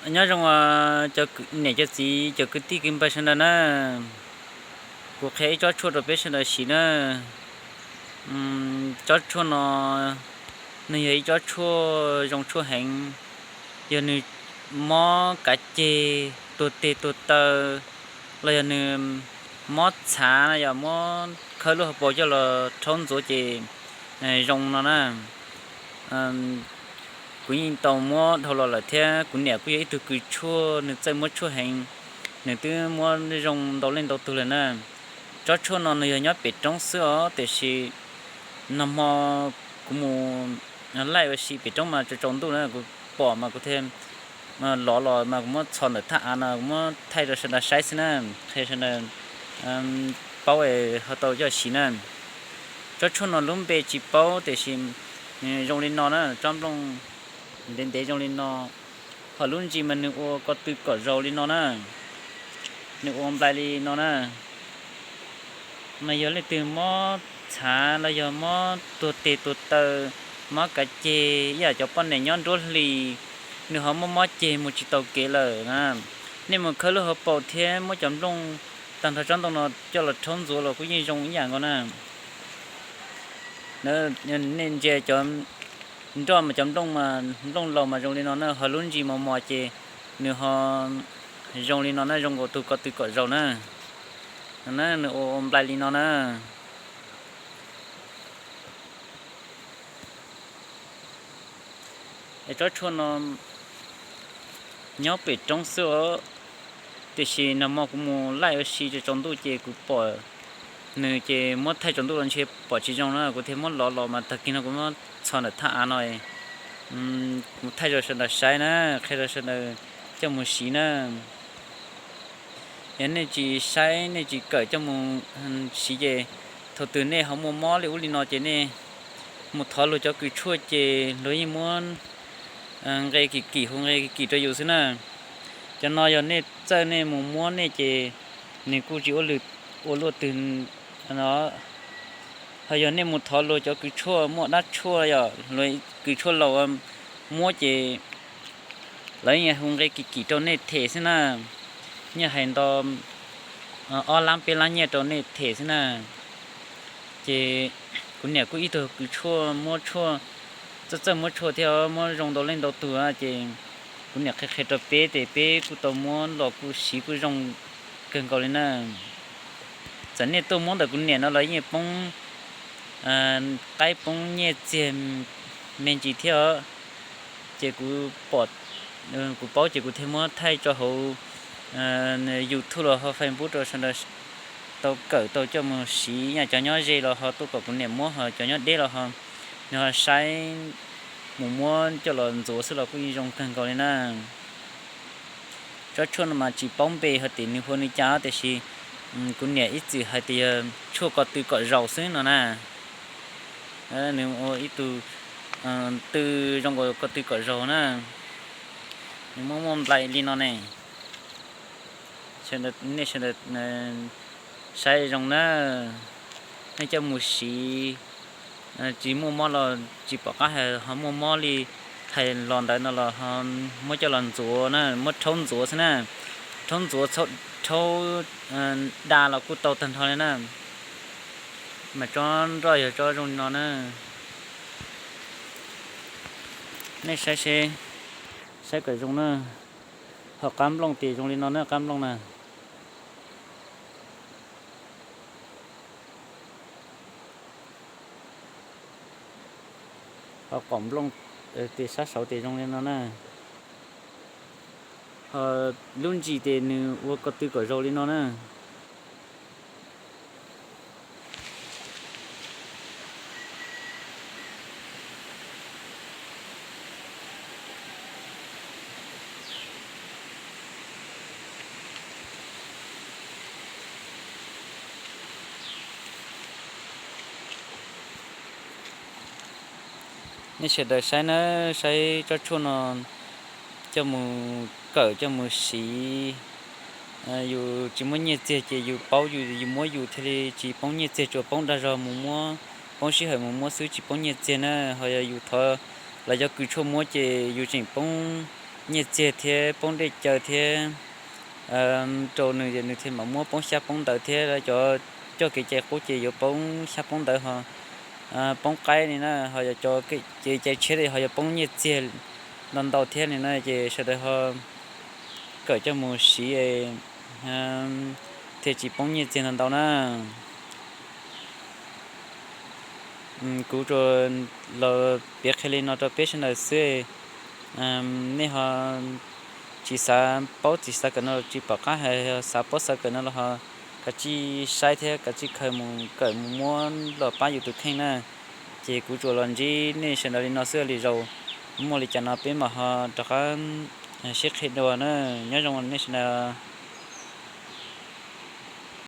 Nyob zoo cov niam cov txiv cov kwv tij kwv npawg sawv daws na, kuv qhia ib tsob tshuaj rau peb sawv daws siv na. Tsob tshuaj no nws yog ib tsob tshuaj zoo tshuaj heev, yog nws mob kav ceg, tuag teg tuag taw, los yog nws mob txhav, yog mob khawb lub hauv paus coj los rhaub ntxuav ces zoo no na. Kuv yeej tau muab dhau los lawm thiab kuv niam kuj yog ib tug kws tshuaj, nws txawj muab tshuaj heev, nws twb muab zoo ntau leej ntau tug lawm na. Tsob tshuaj no nws yog nyob pem roob xwb os, tiam sis nag hmo kuv mus laij ua si pem roob mas tsaus tsaus ntuj na, kuv pom mas kuv thiaj lov los mas kuv muab txhos ntawm thaj av no kuv muab thaij rau sawv daws saib xwb na, qhia sawv daws paub ho tau coj siv na. Tsob tshuaj no lub npe tsis paub tiam sis zoo li no na, tsob nplooj ntev ntev zoo li no, ho lub ntsis mas nws ua ko tw kom zaus li no na, nws ua nplai li no na. Mas yog leej twg mob txhav los yog mob tuag teg tuag taw, mob kav ceg, ib yam cov poj niam nyob nruab hlis, nws ho mob mob ceg mus tsis tau kev lawm na, nej mus khawb lub hauv paus thiab muab cov nplooj tag nrho tsob ntoo no coj los rhaub ntxuav los kuj yeej zoo ib yam nkaus na. Nej ntsia cov nroj mas cov nplooj, nplooj laus mas zoo li no na, ho lub ntsis mos mos ces nws ho zoo li no na, zoo nkaus tus ko tw kom zaus na. Nws ua nplai li no na. Es tsob tshuaj no nyob pem roob xwb os, tiam sis nag hmo kuv mus laij ua si tsaus ntuj ces kuv pom nws ces muab thaij tsaus ntuj los ntshe pom tsis zoo na, kuv thiaj muab lov los mas tag kis no kuv muab txhos ntawm thaj av no, kuv thaij rau sawv daws saib na, qhia rau sawv daws coj mus siv na. Yog nej tsis saib nej tsis kawm coj mus siv ces thaum twg nej ho muaj mob li ub li no ces nej mus thov luag cov kws tshuaj ces luag yeej muab nqe kim kim hu nqe kim kim rau yus xwb na. Cov no yog nej txawj nej mus muab nej ces nws kuj tsis ua lwm ua luaj twg no. Ho yog nej mus thov luag cov kws tshuaj muaj dab tshuaj yom, luag kws tshuaj laus muab ces lawv yeej hu nqe kim kim rau nej them xwb na. Yeej hais nto ob lab peb lab nyiaj rau nej them xwb na. Ces kuv niam kuj ib tug kws tshuaj muab tshuaj, txawj txawj muab tshuaj thiab muab zoo ntau leej ntau tug ces kuv niam qhia qhia rau peb ces peb kuj tau muab los kuj siv kuj zoo kawg nkaus li na. Txawm nej tuaj muab ntawm kuv niam no los yeej poob qaib poob nyiaj txiag me ntsis thiab os. Ces kuv pom, kuv paub ces kuv thiaj muab thaij tso hauv YouTube los ho Facebook rau sawv daws tau kawm tau coj mus siv, yam cov nyob ze los ho tuaj kom kuv niam muab, ho cov nyob deb los ho nws ho saib mus muab coj los ntxuav xwb los kuj yeej zoo kawg nkaus li na. Tsob tshuaj no mas tsis paub npe hais tias nws hu li cas tiam sis kuv niam ib txwm hais tias yog tshuaj ko tw kom zaus xwb no na. Nws ua ib tug tw zoo nkaus ko tw kom zaus na. Nws muaj muaj nplai li no ne. Nej sawv daws saib zoo na, nej coj mus siv. Tsis muaj mob los tsis pom qab hais, ho muaj mob li hais los ntawd no los muab coj los ntxuav na, muab rhaub ntxuav xwb na. Rhaub ntxuav, rhaub da los kuj tau tag nrho li na. Mas tsob nroj yog tsob zoo li no na. Nej saib seb, saib kom zoo na. Ho qab nplooj tes zoo li no na, qab nplooj na. Ho qab nplooj tes sab saud tes zoo li no na. Ho lub ntsis tes nws ua ko tw kom zaus li no na. Nej sawv daws saib na, saib tsob tshuaj no coj mus kawm coj mus siv. Yus tsis muaj nyiaj txiag ces yus paub yus, yus muab yus thiaj li tsis poob nyiaj txiag, tsuas poob dag zog mus muab, poob sij hawm mus muab xwb tsis poob nyiaj txiag na. Ho yog yus thov lawv cov kws tshuaj muab ces yus tseem poob nyiaj txiag thiab poob dej cawv thiab rau nws, nws thiaj mam muab poob xyab poob ntawv thiab. Cov coj kev cai qub ces yuav poob xyab poob ntawv ho poob qaib li na, ho yog cov kev cai tshiab ho yuav poob nyiaj txiag ntau ntau thiab li na, ces sawv daws ho kawm coj mus siv thiaj tsis poob nyiaj txiag ntau ntau na. Kuv tsuas los piav qhia li no rau peb sawv daws xwb. Nej ho tsis xav paub tsis xav kawm no los tsis pom qab hais, xav paub xav kawm no los ho kav tsij saib thiab kav tsij khaws mus kawm mus muab los pab yus tus kheej na. Ces kuv tsuas los ntsib nej sawv daws li no xwb, lwm zaus muaj li cas no peb mam ho rov qab sib qhia dua na. Nyob zoo nej sawv daws.